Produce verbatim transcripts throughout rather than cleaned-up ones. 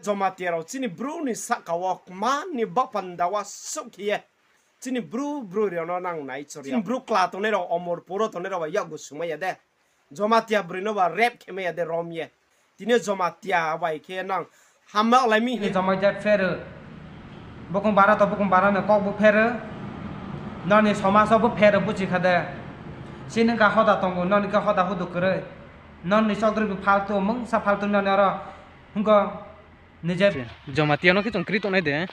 Jamatia rok chini bru ni saka o man ni bapanda o sok khiye. Chini bru bru rok no nang nai chori. Chini bru kla tongnai rok omor puro tongnai rok bai yakgu sumaya de. Jamatia bwrwi no ba rep khe maya de rom ye. Tini Jamatia bai khe nang hamma lai mi. Ni jomai jat pheru. Bukung bara to bukung bara no kok bu pheru. Noni somaj o bu pheru buji kha de. Chini ka hoda tongo, noni ka hoda hudu kwrwi. Noni chokdri bu faltu mungsa faltu noni oro. Hwnkhe Nije. Jamatia no khe chwng kwrwi tongnai de.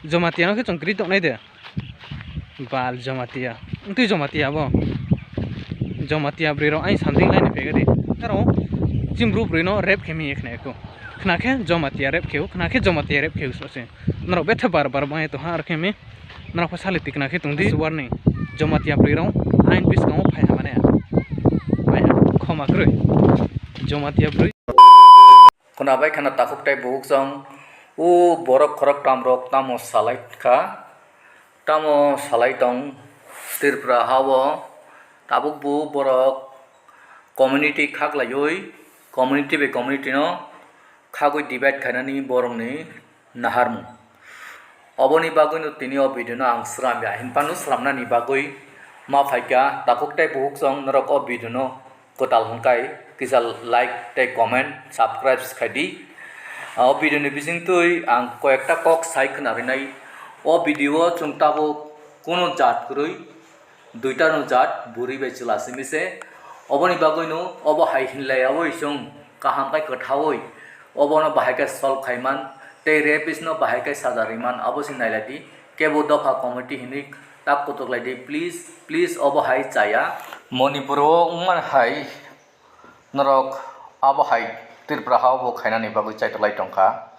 Jamatia no khe chwng kwrwi tongnai de. Bal Jamatia. Wngtwi Jamatia bo. Jamatia bwrwi rok ain something laini pegadi. Aro chini bru bwrwi no rep khe mi khna ekho. Khna khe Jamatia rep kheu, khna khe Jamatia rep kheu sose. Norok betha bar bar bai to ha ar khe mi. Norok pha sali tikna khe tongdi warning. Jamatia bwrwi rok ain biskango phai ha mane. Phai ha khoma kwrwi. Jamatia bwrwi. Khwnabai khana takhuk tei bukhuk chwng, o borok khoroktam rok tamo salai kha, tamo salai tong Tripura ha o, tabuk bo borok community khaklaiwi, community bai community no khagwi divide khainani borokni naharmung. Oboni bagwino tini o video no ang sram ya, hinphano sramnani bagwi ma phaikha takhuk tei bukhuk chwng norok o video no kwtal hwnkhai kisa like tei comment, subscribe khaidi. O video ni bisingtwi ang koyekta kok sai khwna rinai. O video o chwng tabuk kunu jat kwrwi, duita no jat bwrwi bai chwla simi se. Oboni bagwino obo hai hinlai aboi chwng kaham khe kwthaui obono bahai khe solve khaiman tei rapist no bahai khe saja riman abo se nailadi. Kebo dopha committee hinwi tak kutuk lai di, please, please, obo hai chaya. Manipur o wngmani hai norok abo hai Tripura ha o bo khainani bagwi chaitoklai tongkha.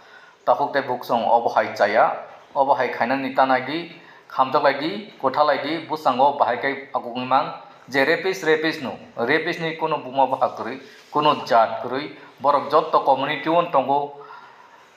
Takhuk tei bukhuk chwng obo hai chaya, obo hai khainani ta nai di, khamjak lai di, kwtha lai di, bwskango bahai khe agugwi mang je rapist, rapist no, rapist ni kunu buma bwkha kwrwi, kunu jat kwrwi, borok jotto community o tongo.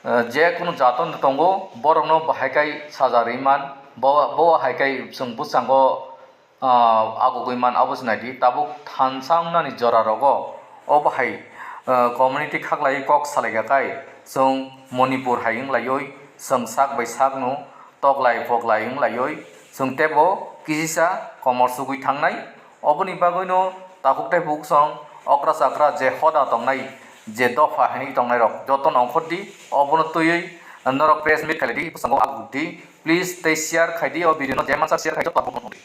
Eh, je kunu jat o tongo, borokno bahai khe saja rwman, bo, bo hai khe chwng bwskango, ah, agugwi man abo se nai di. Tabuk thansa wngnani jora rogo, obo hai, eh, community khaklai kok salai kha khai, chwng Manipur hai wng laiwi, chwng sak bai sakno toklai poklai wng laiwi, chwng teibo kisisa komor sugwi thangnai. Oboni bagwino takhuk tei bukhuk chwng okra chakra je hoda tongnai, je dopha hinwi tongnairok jotono ongkhor di, obono twiwi norok press meet khailai di, bwskango aguk di. Please tei share khai di o video no, je mansa share khai di, tabuk no di.